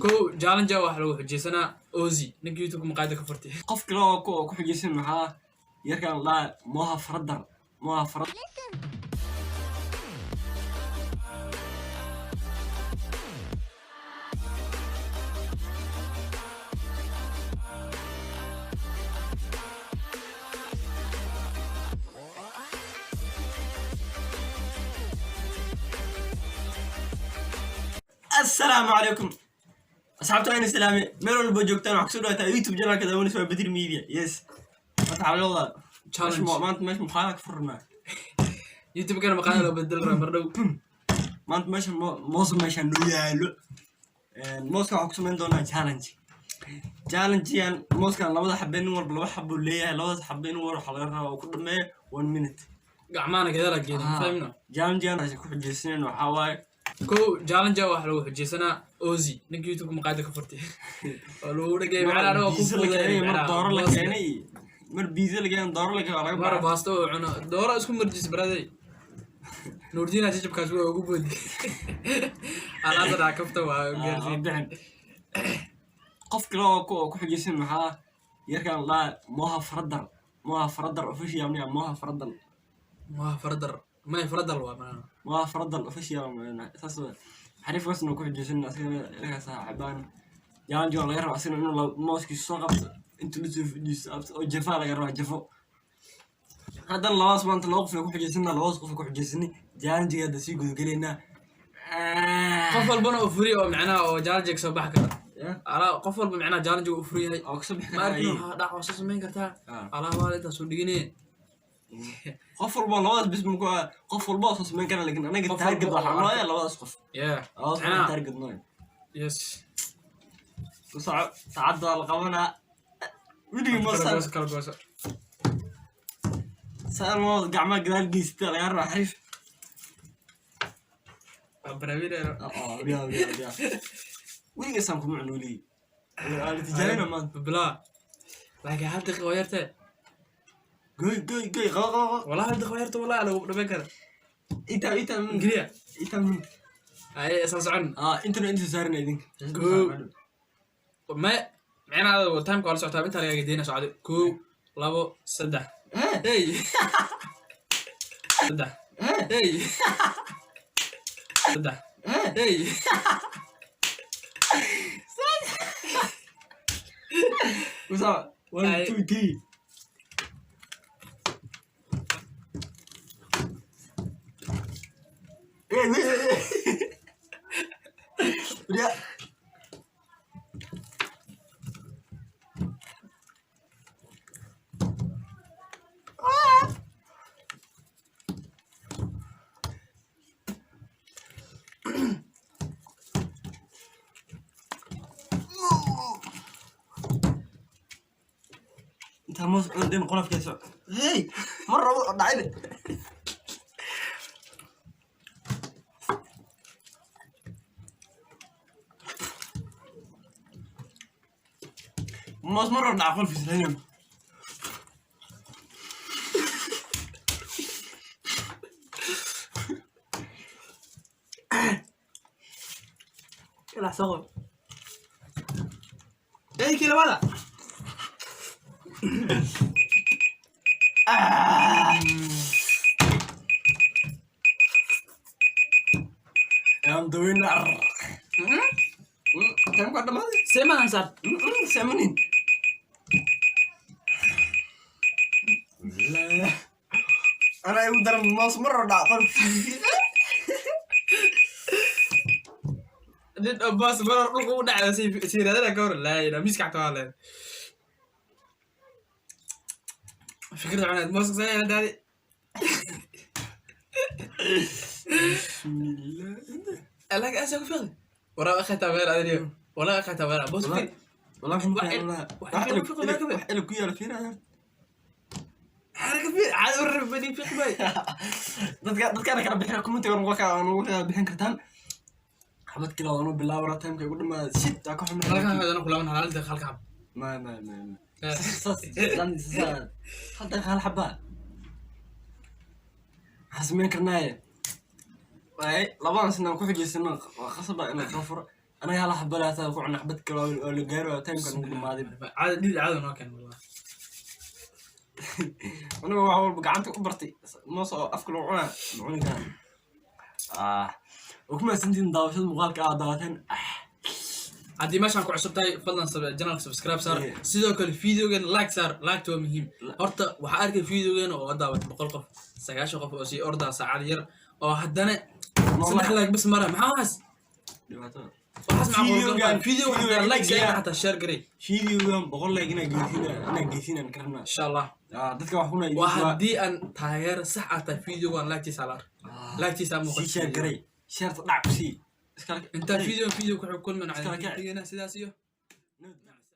Kow, challenge waxaa lagu xujeysanaa Ozzy, ninka YouTube maqaayada ka furtay. Qof kale oo ku xujaysan maxaa yarkaan laa Moha Faradar, Moha Farad. Assalaamu calaykum asxaabta, waan islaame meel walba joogtaan. Waxaa kusoo dhawaataa YouTube channelka daawanaysa waa Badir Media. Yes, maanta waxaa laga wadaa challenge. Maanta meesha muxaala ka furnaa. YouTube-kana maqaayada loo bedel rabaa mar dhow. Maanta meesha moos meesha noo yaalo. Mooska waxaa ku samayn doonaa challenge. Challengegan mooskan labada xabe, nin walba laba xabuu leeyahay. Labadaas xabe nin walba waxaa laga rabaa uu ku dhameeyo one minute. Gacmahana gadaala geeda, fahmino. Challengegan waxay ku xujaysaneen waxaa waaye Kow, challenge waxaa lagu xujeysanaa Ozzy, ninka YouTube maqaayada ka furtay oo lagu dhagay mar macnaha anagoo ku biisa la keenay, mar fududeynay dooro la keenay, mar biisa la keenay, dooro la keenay, waa laga mar baxay. Baasto oo cuno, dooro isku marjis baraday. Nuurdiina jajabkaas waa ugu boodi alaada dhaca kafta waa gaarsiin. Bixin. Qof kale oo ku xujaysan maxaa yarkaan laa Moha Faradar, Moha Faradar Official miya, Moha Faradal? Waa faradar, may faradal waa macnaha. Moha Faradal Official saas waa xariifkaasna ku xujaysan. Asagana yarkaas xabaan challenge waa laga rabaa asagana inuu mooskiisa soo qabto intuu la soo fadhiisto oo jafaa laga rabaa, jafo. Haddana labadaas maanta laba qof ku xujaysana, labadaas qof ku xujaysanay. Challenge hadda sii gudagelaynaa. Qof walbana oo furi oo macnaha oo challenge soo baxi kara. Alaa qof walba macnaha challenge uu furi yahay. Oo kasoo bixi ma karaa. arkin waxaa dhac waa soo samayn kartaa. Alaa waa intaas soo dhiganee. Qof walba labadaas bis muku qof walba oo soo samayn kara, laakiin anaga Qof target walba waxaa oo nooya labadaas qof. Labadaas qof Macnaha- target nooya. Yes. Ku soco, saacadda waa la qabanaa weligii. Kala Moosaan gooso, kala gooso. Saan moo gacmaha gadaal geysta laga rabaa xariif. Waa baraawineero. Biya biya biya, weligaasaan kuma cuno weligii. Waa la tijaabina maanta. Bilaa, laakiin hal daqiiqa waa yartee. Goy goy goy, qabo qabo qabo. Walaa hal daqiiqa waa yarta, walaa lagu dhameyn kara. Inta inta min. Geliya. Inta min. Aye, isla socon. Ah, intana inta saarina idinka. Kow. Ma micnaha timeka waa la socotaa, intaa lagaaga deyna socday. Kow, labo, saddex, hey, saddex, hey, saddex, hey. What's up? One, two, three. Hey, wait, wait, wait. Yeah. Inta moos cundin qolofkiisa. Hey, mar rabo dhacay. Moos mar rabo dhaca qolofkiisa leeyahay. Kala soo qob. Hey, kii labada. I'm the winner. Time ka dhamaaday. Seemahan saar. Samanin. Anaa igu daran moos mar rabo dhaca qolofkiisa. Nin oo boos mar dhulka u dhacda siiraadana ka hor laa ilaa miiska xataa waa leedahay. Fikrada cunaad mooska soo yeela daadi. Bismillah. Laakiin asaa ku fiiqdi waraa akhataa weer adniyo walaa akhataa weer boos Walaa- fiir. Walaa Wax wax wax fiiq ma ka wax ilib ku yaala fiiraya. Xaraka fiir caadi u rabani fiiq bay. Dadkaana kala bixina commentiga nagu kala bixin kartaan. Xabad kila waanu bilaabara timeka igu dhamaada. Shit, aa ka xumay. Halkan hadana ku laaban hal daqiiqa halka xab. Ma ma ma ma. Saas saas hal daqiiqa hal xabaa. Maxaa samayn karnaaye? Waaye labadan sinaan ku xujaysano, waa qasaba inaad soo furo. Anaga hal xabo leh hataa ku cunaa, xabad kale waa la gaari waa timekan ugu dhamaaday. Caada dhid caada noo keen wallah. Aniga wax walba gacanta ku bartay, moos oo afka lagu cunaa ma cuni karaan. Ah, waa ku mahadsantihiin daawashada muuqaalka aad daawateen. Ah. Haddii meeshaan ku cusub tahay, fadlan channelka subscribe saar. Yeah. Sidoo kale videogan like saar, like waa muhiim. Horta waxaa arkay videogan oo daawat 100 qof, 90 qof oo sii ordaa saacad yar oo haddana 3 like bas mara. Maxaa waxaas? Dhibaato. Waxaas macquul video Videogan waxaa like inaa saar, xataa share garey. Videogan 100 like inaa geysiinaan ka rabnaa. Insha Allah. Ah, dadka wax kuna Waa haddii aan taageero sax ah tahay, videogan like-tiisa la ark, like-tiisa muuqato. Sii share garay, shareta dhac ku sii iskala. Intaa video video ku kulman Iskala kac. sidaas iyo Nabad.